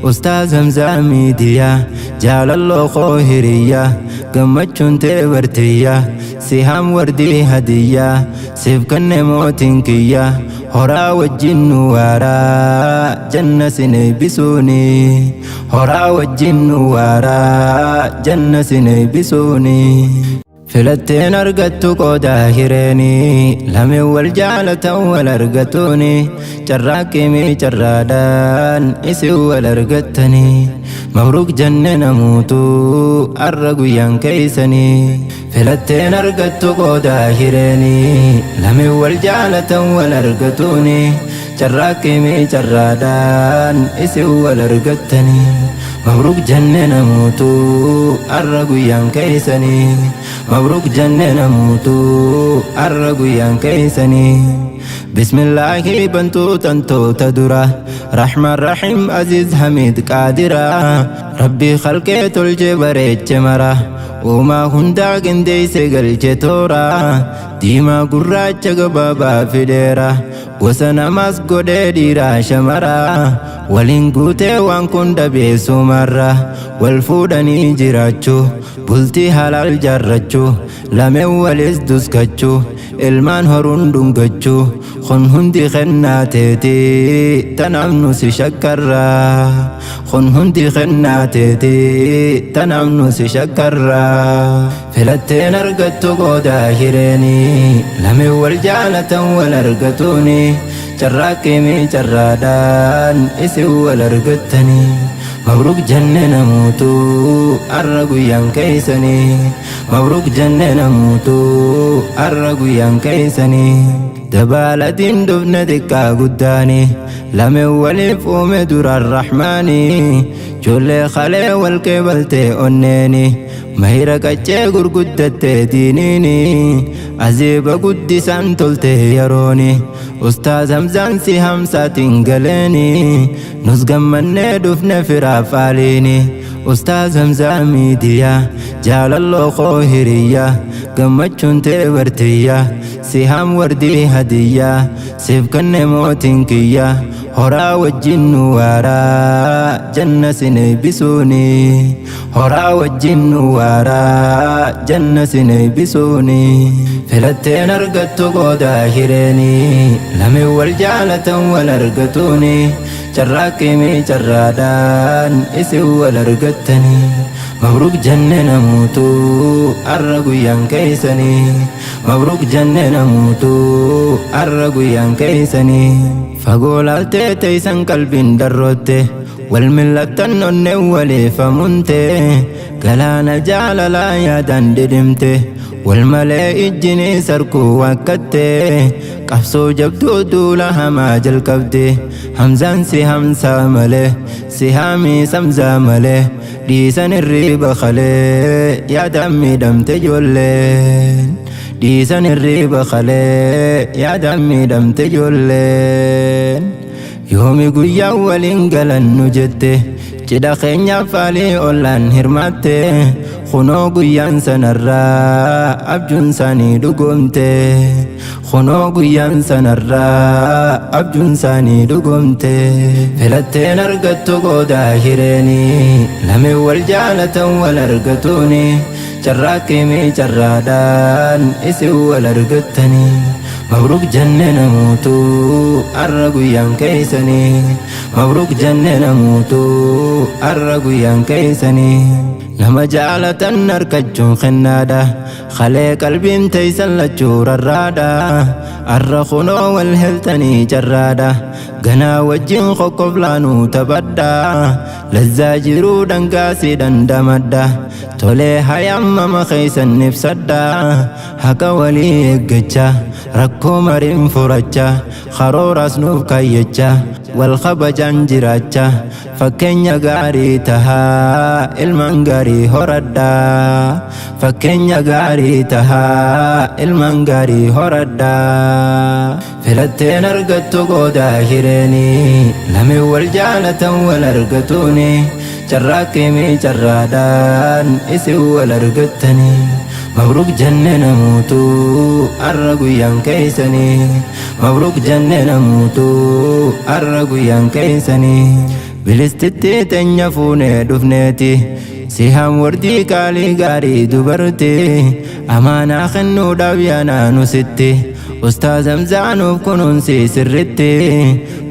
Ustaaz Hamzaa Miidiyaa jaalalloo koo hiriyyaa gammachuun tee bartiyyaa sihaam wardii hadiyyaa siif kenne mootiin kiyyaa horaa wajjin nu waaraa janna sin eebbisuuni horaa wajjin nu waaraa janna sin eebbisuuni. Filatteen argattu qooda hireeni lameen wal jaalatan wal argatuuni carraaqqii carraadhaan isin wal argattanii mabruuk jenne namuutu arra guyyaan keeysanii. Filatteen argattu qooda hireeni lameen wal jaalatan wal argatuuni carraaqqii carraadhaan isin wal argattanii mabruuk jenne namuutu arra guyyaan keeysanii mabruuk jenne namuutu arra guyyaan keeysanii. Bismillaahi bantuu tantoota dura Rahmaan Rahiim Aziz Hamid Qaadira Rabbii khalqee tolche bareeche mara uumaa hundaa qindeeyse galche toora diimaa gurraacha gabaabaa fidheera gosa namaas godhee dhiiraa shamara waliin guutee waan kun dhabeessumarra wal fuudhanii jiraachuu bultii halaal jaarrachuu lameen walis duskachuu ilmaan horuun dhungachuu kun hundi kennaa teetii tanaaf nu si shakkarraa kun hundi kennaa teetii tanaaf nu si shakkarraa. Filatteen argattu qooda hireeni lameen wal jaalatan wal argatuuni carraaqqii carraadhaan isin wal argattanii mabruuk jenne namuutu arra guyyaan keeysanii mabruuk jenne namuutu arra guyyaan keeysanii. Dabaalatiin dhufne xiqqaa guddaani lameen waliif uume duraan rahmaani ijoollee kalee wal qeebaltee onneeni mayra qaccee gurguddattee diiniini azeeba guddisaan tolte yerooni Ustaaz Hamzaan si hamsaatiin galeeni nus gammannee dhufne firaaf aaliini Ustaaz Hamzaa Miidiyaa jaalalloo koo hiriyyaa gammachuun tee bartiyyaa sihaam wardii hadiyyaa siif kenne mootiin kiyyaa horaa wajjin nu waaraa janna sin eebbisuuni horaa wajjin nu waaraa janna sin eebbisuuni. Filatteen argattu qooda hireeni lameen wal jaalatan wal argatuuni carraaqqii carraadhaan isin wal argattanii mabruuk jenne namuutu arra guyyaan keeysanii mabruuk jenne namuutu arra guyyaan keeysanii. Fagoo laaltee teeysan qalbiin darrootte wal millattan onneen waliifamunte galaana jaalalaa yaadaan dhidhimte wal malee ijjini sarkuu waakkatte qabsoo jabduu duula hamaa jalqabde Hamzaan si hamsaa malee si haamii samzaa malee dhiisan hirriiba kalee yaadaan miidhamte ijoolleen dhiisan hirriiba kalee yaadaan miidhamte ijoolleen yoomi guyyaan waliin galannu jette cidha keenyaaf faalii ollaan hirmaatte kunoo guyyaan sanarraa abjuun isaanii dhugoomte kunoo guyyaan sanarraa abjuun isaanii dhugoomte. Filatteen argattu qooda hireeni lameen wal jaalatan wal argatuuni carraaqqii carraadhaan isin wal argattanii mabruuk jenne namuutu arra guyyaan keeysanii mabruuk jenne namuutu arra guyyaan keeysanii. Nama jaalatan argachuun kennaadha kalee qalbiin teeysan lachuu rarraadha arra kunoo wal heltanii carraadha ganaa wajjin qoqqoflaanuu taphadha lazzaa jiruu dhangaasii dhandamadha tolee hayammama keeysan ibsadha haqa walii eeggacha rakkoo mariin furacha karooraas nuuf kaayyacha wal kabajaan jiraacha fakkeenya gaarii tahaa ilmaan gaarii horadhaa fakkeenya gaarii tahaa ilmaan gaarii horadhaa. Filatteen argattu qooda hireeni lameen wal jaalatan wal argatuuni carraaqqii carraadhaan isin wal argattanii mabruuk jenne namuutu arra guyyaan keeysanii mabruuk jenne namuutu arra guyyaan keeysanii. Bilistitti teenya fuunee dhufneeti. Sihaam wardii qaalii gaarii dubartii amaanaa kennuudhaaf yaanaa nusitti. Ustaaz Hamzaa nuuf kunuunsi sirritti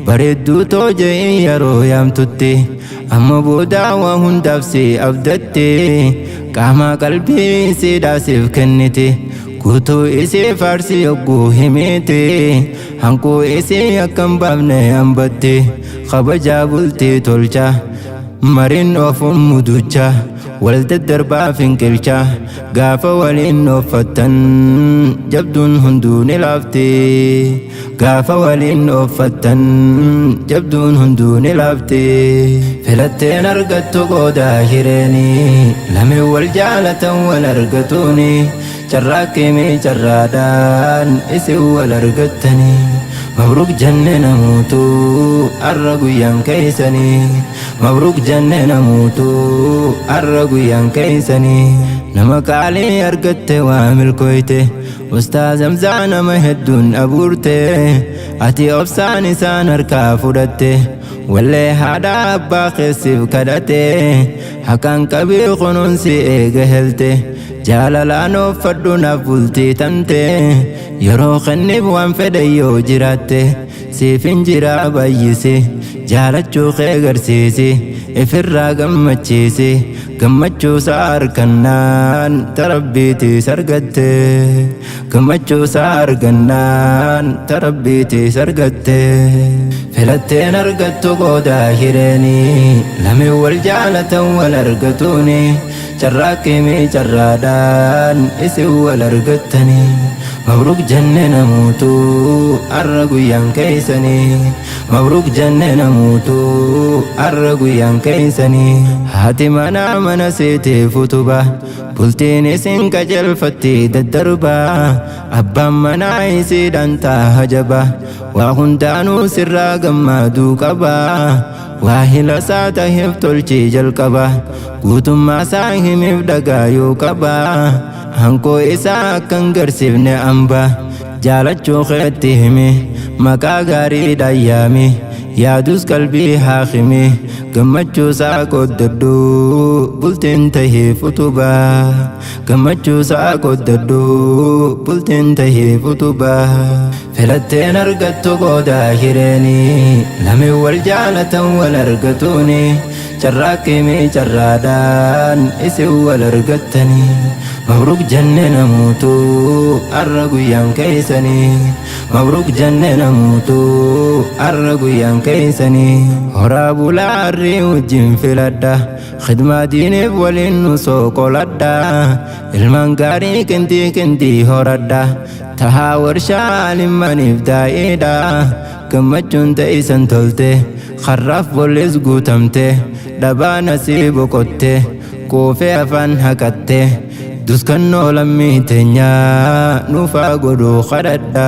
bareedduu too je'ii yeroo yaamtutti. Amma booda waa hundaaf si abdatti qaama qalbii isiidhaa siif kenniti. Guutuu isii faarsi yogguu himiti hanquu isii akka hin baafne hambatti. Kabajaa bultii tolcha mariin ofuun muducha wal daddarbaa finqilcha gaafa waliin ooffattan jabduun hunduu ni laafti. Gaafa waliin ooffattan jabduun hunduu ni laafti. Filatteen argattu qooda hireeni lameen wal jaalatan wal argatuuni. Carraa keemee carraadhaan isin wal argattanii. Mabruuk jenne namuutu arra guyyaan keessanii. Mabruuk jenne namuutu arra guyyaan keessanii. Nama qaalii argatte waa milkooyte. Ustaaz Hamzaa nama hedduun abuurte. Ati obsaan isaan harkaa fudhatte. Wallee haadha abbaa keessiif kadhate. Haqaan qabii kunuunsi eega helte. Jaalalaan ooffadhu naaf bultii tante. Yeroo kenniif waan fedhe yoo jiraatte. Siif hin jiraa baay'isi. Jaalachuu kee garsiisi. Ifirraa gammachiisi. Gammachuu isaa argannaan tarabbiitiis argatte. Gammachuu isaa argannaan tarabbiitiis argatte. Filatteen argattu qooda hireeni lameen wal jaalatan wal argatuuni. Carraa keemee carraadhaan isin wal argattanii. Mabruuk jenne namuutu arra guyyaan keessanii. Mabruuk jenne namuutu arra guyyaan keessanii. Haati manaa mana seeteef utuba. Bultiin isin qajeelfatti daddarba. Abbaan manaa isiidhaan taaha jaba. Waa hundaanuu sirraa gammaduu qaba. Waa hila isaa taheef tolchii jalqaba. Guutummaa isaa himiif dhagaayuu qaba. Hanqoo isaa akkan garsiifne amba. Jaalachuu keetti himi. Maqaa gaariidhaan yaami. Yaadus qalbii haa himi. Gammachuu isaa qooddadhu bultiin taheef utubaa. Gammachuu isaa qooddadhu bultiin taheef utubaa. Filatteen argattu qooda hireeni lameen wal jaalatan wal argatuuni. Carraa keemee carraadhaan isin wal argattanii. Mabruuk jenne namuutu arra guyyaan keessanii. Mabruuk jenne namuutu arra guyyaan keessanii. Horaa bulaa arrii wajjin filadha. Khidmaa diiniif waliin nu sooqoladha. Ilmaan gaarii qinxii qinxii horadha. Tahaa warshaa alimmaniif daa'iidha. Gammachuun ta'isan tolte. Karraaf bollis guutamte. Dhabaa nasii boqotte. Quufee afaan haqatte. Duskannoo lammii teenyaa nuufaa godhuu kadhadha.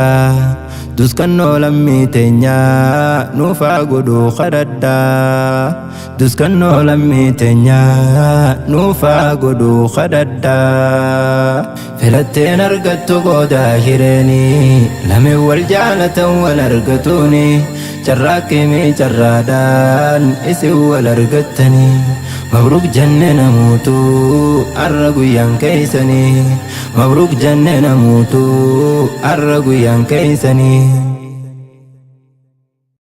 Duskannoo lammii teenyaa nuufaa godhuu kadhadha. Duskannoo lammii teenyaa nuufaa godhuu kadhadha. Filatteen argattu qooda hireeni lameen wal jaalatan wal argatuuni. Carraa keemee carraadhaan isin wal argattanii. Mabruuk jenne namuutu arra guyyaan keessanii. Mabruuk jenne namuutu arra guyyaan keessanii.